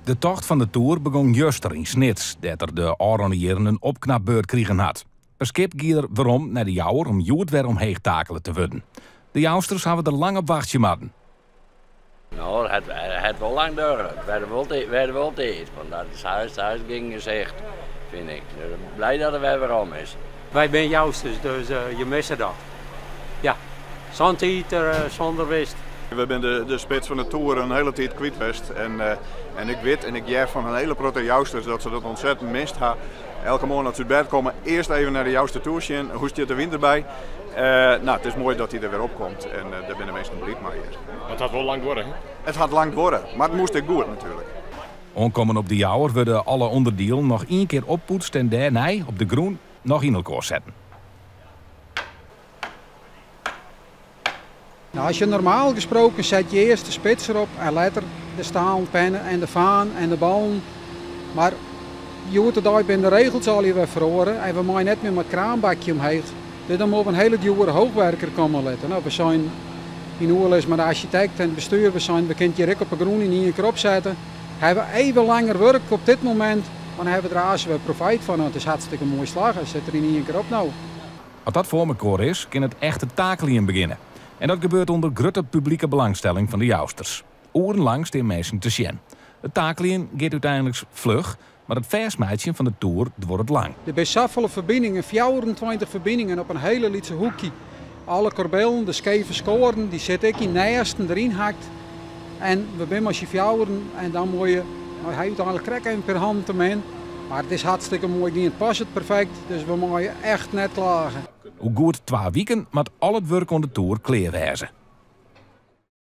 De tocht fan de toer begong juster yn Snits, dêr't er de ôfrûne jierren in opknapbeurt krigen hat. Per skip gie er werom nei De Jouwer om hjoed wer omheech takele te wurden. De Jousters hawwe der lang op wachtsje moatten. No, it hat wol lang duorre. It werd wol, werd wol tiid, want dat is huis, huis ging gezicht, fyn ik. Blij dat er wer werom is. Wy binne Jousters, dus je misse dat. Ja, sa'n tiid sûnder wist. We binne de, de spits fan de toer in hiele tiid kwyt west. En, en ik wit en ik hear fan in hiele protte Jousters dat se dat ontzettend mist ha. Elke moarn as se út bêd komme, earst even nei de Jouster toer sjen. Hoe stiet de wyn derby? No, it is moai dat hy der wer op komt en dêr binne de minsken bliid mei hjir. It hat wol lang duorre, hè? It hat lang duorre, mar it moast ek goed natuerlik. Oankommen op De Jouwer wurde alle ûnderdielen noch ien kear oppoetst en dêrnei op de grûn noch yn elkoar setten. Nou, als je normaal gesproken zet je eerst de spits erop en letter de stalen pennen en de faan en de ballen. Mar hjoed-de-dei binne de regels allegear wer feroare en we meie net mear mei it kraanbakje omheech. Dus dan moatte we in hiele djoere hoogwerker komme litte. Nou, we seinen yn oerlis mei de arsjitekt en it bestuur, we seinen we kinne it hjir ek op 'e grûn yn ien kear opsette. Hawwe we even langer wurk op dit momint, mar dan hawwe we der aanst wer profijt fan. Want it is hartstikke moai slagge, sit der yn ien kear op no. As dat foar mekoar is, kin it echte takeljen begjinne. En dat gebeurt ûnder grutte publike belangstelling fan de Jousters. Oerenlang stean minsken te sjen. It takeljen giet úteinliks fluch, mar it fêstmeitsjen fan de toer duorret lang. Der binne safolle ferbiningen, 24 ferbiningen op in hiele lytse hoekje. Alle korbelen, de skeve skoaren, dy sitte ek yn nêsten deryn hakt. En we binne mei syn fjouweren en dan moat je, no hy úteinlik krekt even in pear hannen te min. Mar it is hartstikke moai gien, it passet perfekt, dus we meie echt net klage. Oer goed twa wiken moat al it wurk oan de toer klear wêze.